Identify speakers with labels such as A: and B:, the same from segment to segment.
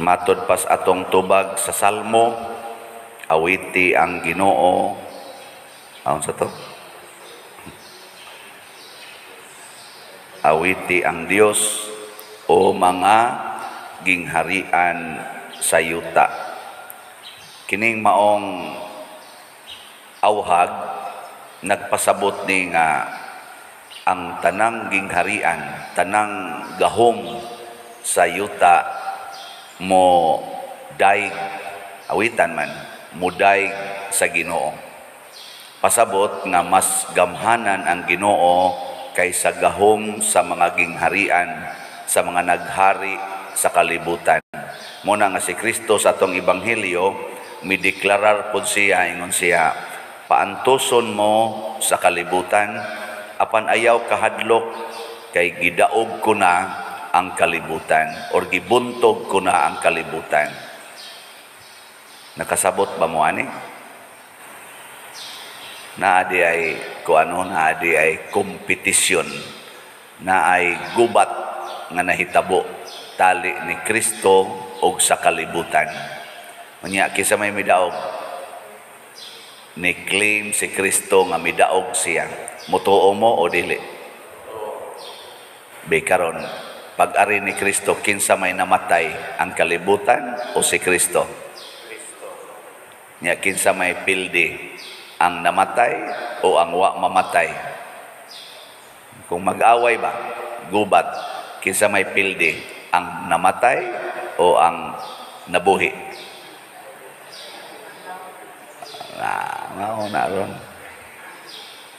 A: Matod pas atong tubag sa Salmo, awiti ang Ginoo. Aon sa to? Awiti ang Dios o mga gingharian sa yuta. Kining maong awhag nagpasabot ni nga ang tanang gingharian, tanang gahom sa yuta mo daig, awitan man, mudaig sa Ginoo. Pasabot nga mas gamhanan ang Ginoo kaysa gahom sa mga gingharian, sa mga naghari sa kalibutan. Muna nga si Kristo sa atong ebanghelyo mideklarar pud siya, ingon siya, paantuson mo sa kalibutan, apan ayaw kahadlok kay gidaog ko na ang kalibutan or gibuntog ko na ang kalibutan. Nakasabot ba mo ani? Naa di ay kuano, naa di ay kompetisyon, na ay gubat nga nahitabo tali ni Kristo og sa kalibutan. Unya kinsa may midaog? Ni claim si Kristo nga midaog siya. Mutuo mo o dili? Be karon, pag-ari ni Kristo, kinsa may namatay, ang kalibutan o si Kristo? Nya kinsa may pildi, ang namatay o ang wa mamatay? Kung mag-away ba, gubat, kinsa may pildi, ang namatay o ang nabuhi? Mao na ron.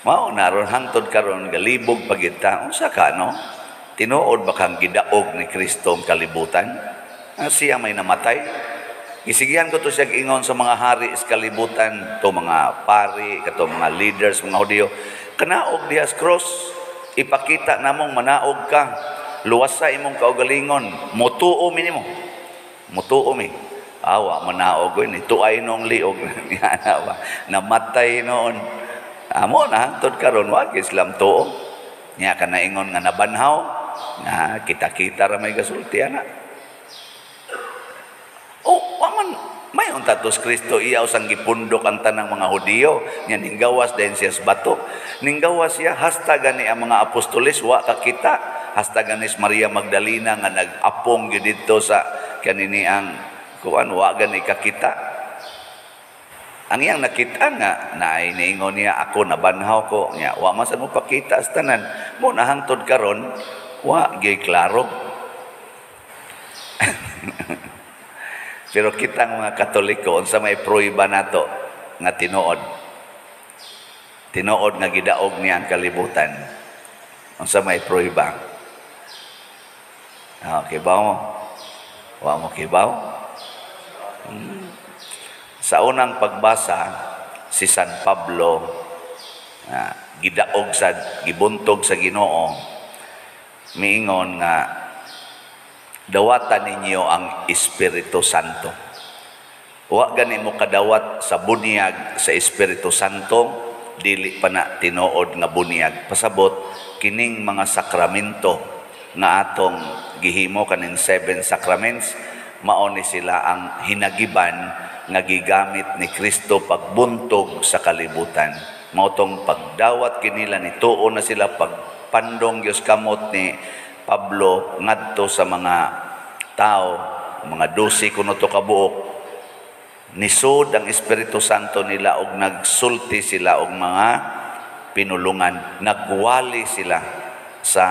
A: Mao na ron hangtod karon galibog pagita. Unsa ka no? Tinuod ba kang gidaog ni Kristo ang kalibutan? Nga siya may namatay? Gisigihan ko to siya ingon sa mga hari sa kalibutan, to mga pari, kato mga leaders, mga Hudiyo. Kanaog diha sa cross, ipakita namong manaog ka. Luwas sa imong kaugalingon, mutuo mi nimo. Mutuo mi. Awa manaog oy, nituay nong liog. Namatay noon. Amo na hangtod karon wa Islam tuo. Nya ka naingon nga nabanhaw, na kita-kita ra may gasulti ana. Oh, wa man mayon tatos Kristo iyaw sang gipundok ang tanang mga Hudiyo nya ninggawas dayon siya sa bato. Ninggawas siya hasta gani ang mga apostoles wa kakita, hasta ganis Maria Magdalena nga nag-apong gyud didto sa kanini ang kuan wa gani kakita. Ang iyang nakita nga naay niingon niya ako nabanhaw ko nya wa man sad mo pakita sa tanan. Mo na hangtod karon wa gyud klaro. Pero kitang mga Katoliko unsa may prueba nato nga tinuod? Tinuod nga gidaog niya ang kalibutan. Unsa may prueba? Ah, kibaw mo? Wa mo kibaw? Sa unang pagbasa, si San Pablo gidaog sa gibuntog sa Ginoo, miingon nga dawatan ninyo ang Espiritu Santo. Wa gani mo kadawat sa bunyag sa Espiritu Santo, dili pa na tinuod nga bunyag. Pasabot kining mga sakramento nga atong gihimo kaning 7 sacraments, mao ni sila ang hinagiban nga gigamit ni Kristo pagbuntog sa kalibutan. Mao tong pagdawat kinila ni tuo na sila pagpandong Dios kamot ni Pablo ngadto sa mga tao, mga 12 kuno to kabuok, nisod ang Espiritu Santo nila og nagsulti sila og mga pinulungan, nagwali sila sa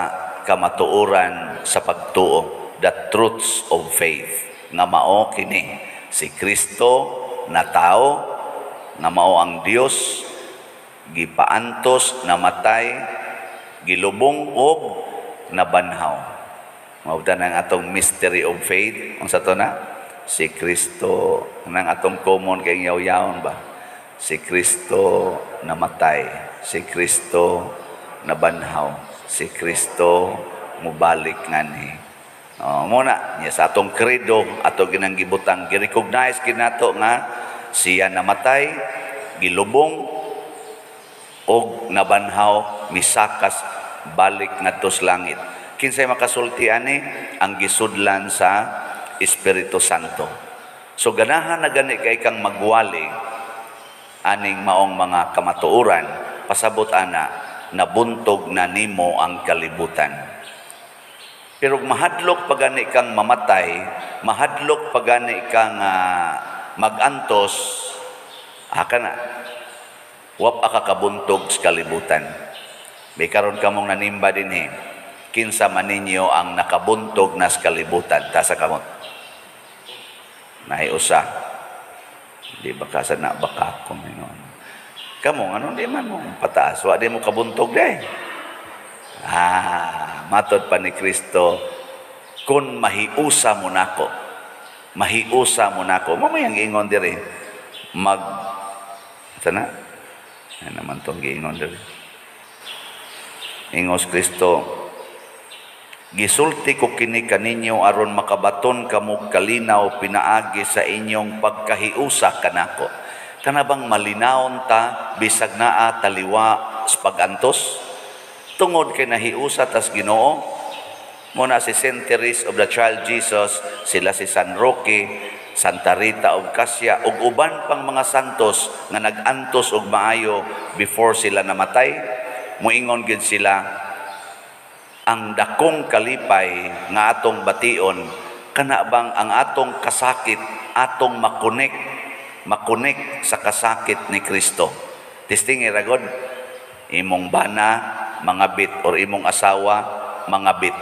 A: kamatuoran sa pagtuo, the truths of faith, nga mao kini si Kristo na tao, nga mao ang Dios, gipaantos, namatay, gilubong og nabanhaw. Mao ang atong mystery of faith. Unsa to na? Si Kristo nang atong common kay yaw-yawon ba? Si Kristo namatay, si Kristo nabanhaw, si Kristo mubalik nganhi. Oh, mo na niya sa atong credo ato ginang gibutang gi-recognize kinato nga siya namatay, gilubong og nabanhaw, misakas balik ngadto sa langit. Kinsay makasulti ani? Ang gisudlan sa Espiritu Santo. So ganahan na gani kay kang magwali aning maong mga kamatuoran, pasabot ana nabuntog na nimo ang kalibutan. Pero mahadlok pa gani kang mamatay, mahadlok pa gani kang magantos, aka na wa pa ka kabuntog sa kalibutan. May karon kamong nanimba dinhi. Kinsa man ninyo ang nakabuntog na sa kalibutan? Tasa kamot. Nahiusa. Di ba ka sa na baka ko noon? Kamo ano di man mo pataas, wa di mo kabuntog day. Ah, matod pa ni Kristo, kung mahiusa mo nako, mahiusa mo nako. Mamayang ingon diri mag sana. Ano naman tong giingon diri? Ingos Kristo, gisulti ko kini kaninyo aron makabaton kamo kalinaw pinaagi sa inyong pagkahiusa kanako. Kana bang malinawon ta bisag naa taliwa sa pag-antos? Tungod kay nahiusa tas Ginoo, mo na si Saint Therese of the Child Jesus, sila si San Roque, Santa Rita of Cascia, ug uban pang mga santos nga nag-antos og maayo before sila namatay, moingon gyud sila ang dakong kalipay nga atong bation kana bang ang atong kasakit atong makonek sa kasakit ni Kristo. Testing ragod imong bana mga bit or imong asawa mga bit.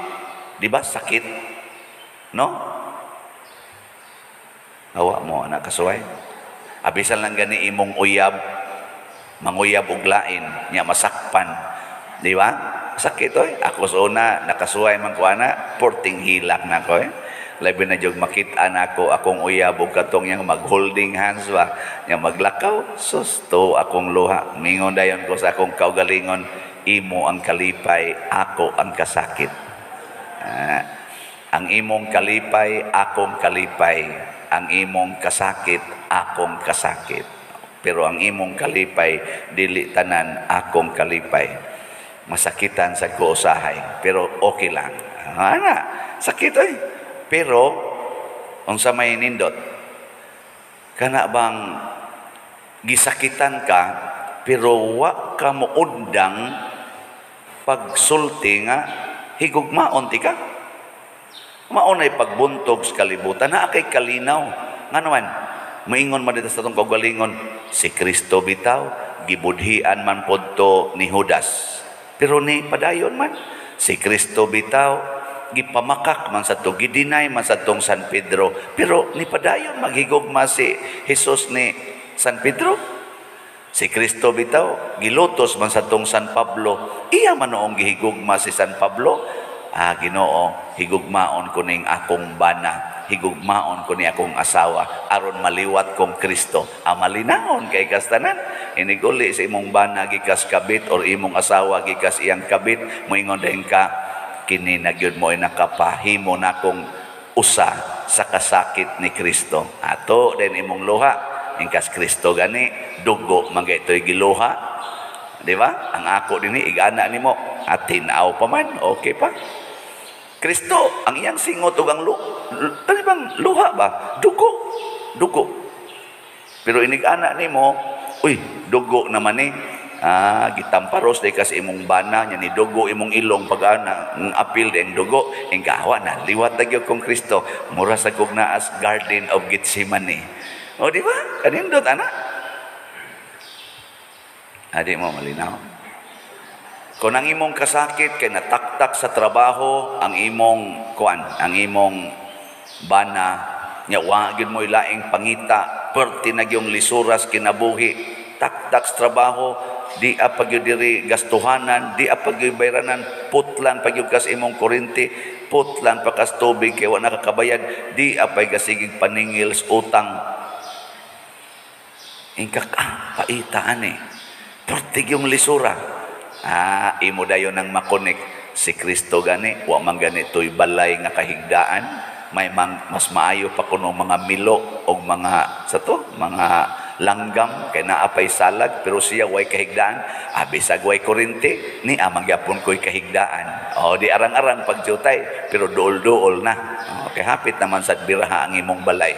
A: Di ba sakit? No? Awa mo anak kasuway. Abisan lang gani imong uyab, manguyab og lain, nya masakpan. Di ba? Sakit oy. Ako sa una nakasuway man ko ana, porting hilak na ko eh. Labi na jud makita nako akong uyab og katong yang mag-holding hands ba, yang maglakaw, susto akong luha. Mingon dayon ko sa akong kaugalingon, imo ang kalipay, ako ang kasakit. Ang imong kalipay, akong kalipay. Ang imong kasakit, akong kasakit. Pero ang imong kalipay, dili tanan akong kalipay. Masakitan sa ko usahay, pero okay lang. Ana, sakit oy. Pero unsa may nindot? Kana bang gisakitan ka pero wa ka moundang pagsulti nga higugmaon ti ka? Maunay pagbuntog sa kalibutan, naa kay kalinaw. Nga naman, maingon man dito sa atong kaugalingon, si Kristo bitaw, gibudhian man pod to ni Judas. Pero ni padayon man, si Kristo bitaw, gipamakak man sa to, gidinay man sa tong San Pedro. Pero ni padayon maghigugma si Jesus ni San Pedro. Si Kristo bitaw, gilutos man sa tong San Pablo. Iya man noong gihigugma si San Pablo. Ah, Ginoo, higugmaon ko ning akong bana, higugmaon ko ni akong asawa, aron maliwat kong Kristo. Ah, malinahon kay kastanan. Iniguli sa imong bana gikas kabit or imong asawa gikas iyang kabit, moingon din ka, kini na gyud mo ay nakapahimo nakong usa sa kasakit ni Kristo. Ato din imong luha, ingkas Kristo gani, dugo man kay ito'y giluha. Di ba? Ang ako dinhi igana nimo, at tinaw pa man, okay pa. Kristo, ang iyang singot ug ang ano bang luha ba? Dugo. Dugo. Pero inig-ana nimo, uy, dugo naman ni. Ah, gitamparos day kasi imong bana nya ni dugo imong ilong pag-ana, ang apil di ang dugo, ing kawa na liwat na gyud kong Kristo, mura sa kog naas Garden of Gethsemane. O di ba? Kanindot ana. Adi mo malinaw. Kung ang imong kasakit kay nataktak sa trabaho, ang imong kuan, ang imong bana, nya wa gyud mo ilaing pangita, perti na gyung lisuras kinabuhi, taktak sa trabaho, di pa gyud diri gastuhanan, di pa gyud bayranan, putlan pa gyud kas imong kuryente, putlan pa kas tubig kay wa nakakabayad, di apay gasigig paningil sa utang. Ingka paita ani. Perti gyung lisura. Ah, imo dayon nang makonek si Kristo gani, wa man gani toy balay nga kahigdaan, may mas maayo pa kuno mga milo og mga sa to, mga langgam kay naa pay salag, pero siya way kahigdaan. Bisag way kuryente ni amang gyapon koy kahigdaan. O di arang-arang pagjutay, pero duol-duol na. Kay hapit naman sa biraha ang imong balay.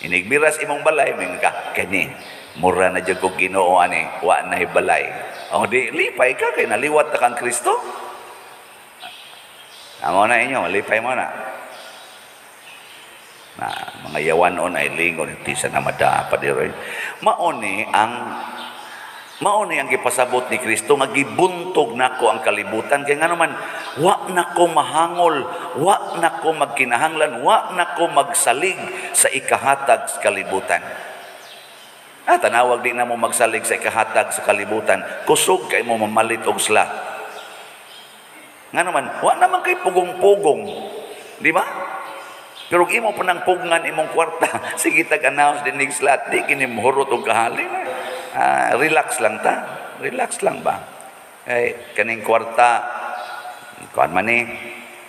A: Inigbiras imong balay, may ka kani mura na jud kog Ginoo ani, wa na balay. O di lipay ka kay naliwat ta kang Kristo. Amo na inyo, lipay mo na. Na mga yawanon ay lingon ti sa na madapa diroy. Mao ni ang gipasabot ni Kristo nga gibuntog nako ang kalibutan kay ngano man wa nako mahangol, wa nako magkinahanglan, wa nako magsalig sa ikahatag sa kalibutan. Ah, tanawag di na mo magsalig sa ikahatag sa kalibutan, kusog kay mo mamalit og slot. Ngano man, wa naman kay pugong-pugong. Di ba? Pero kung imo pa nang pugngan imong kwarta, sige tag-announce din ning slot, di kini mohurot og kahalin. Ah, relax lang ta. Relax lang ba? Kay kaning kwarta kuan man ni,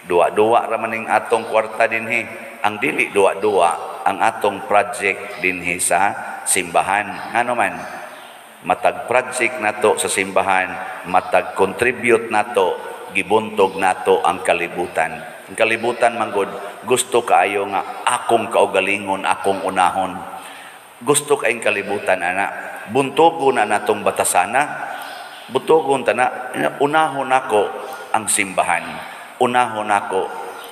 A: duwa-duwa ra man ning atong kwarta dinhi. Ang dili duwa-duwa ang atong project dinhi sa simbahan. Ngano man, matag project nato sa simbahan, matag contribute nato, gibuntog nato ang kalibutan. Ang kalibutan manggod gusto kaayo nga akong kaugalingon, akong unahon. Gusto kaayong kalibutan ana. Buntogon na natong batasana. Buntogon ta na, unahon nako ang simbahan. Unahon nako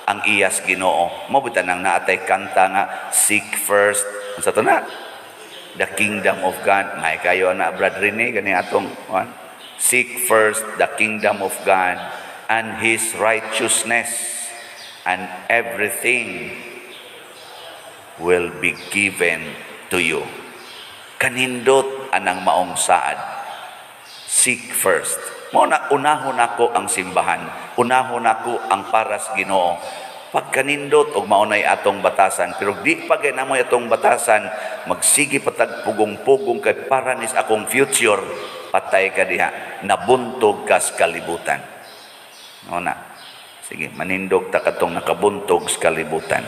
A: ang iyas Ginoo. Mao bitan nang naatay kanta nga "Seek first." Unsa to na? The kingdom of God. May kayo na, Brad Rene, gani atong one. "Seek first the kingdom of God and His righteousness, and everything will be given to you." Kanindot anang maong saad. Seek first. Mo na unahon nako ang simbahan, unahon nako ang paras Ginoo. Pagkanindot og maunay atong batasan, pero di pa gay namoy atong batasan, magsige patag pugong-pugong kay para nis akong future, patay ka diha, nabuntog kas kalibutan. Mo na. Sige, manindog ta katong nakabuntog sa kalibutan.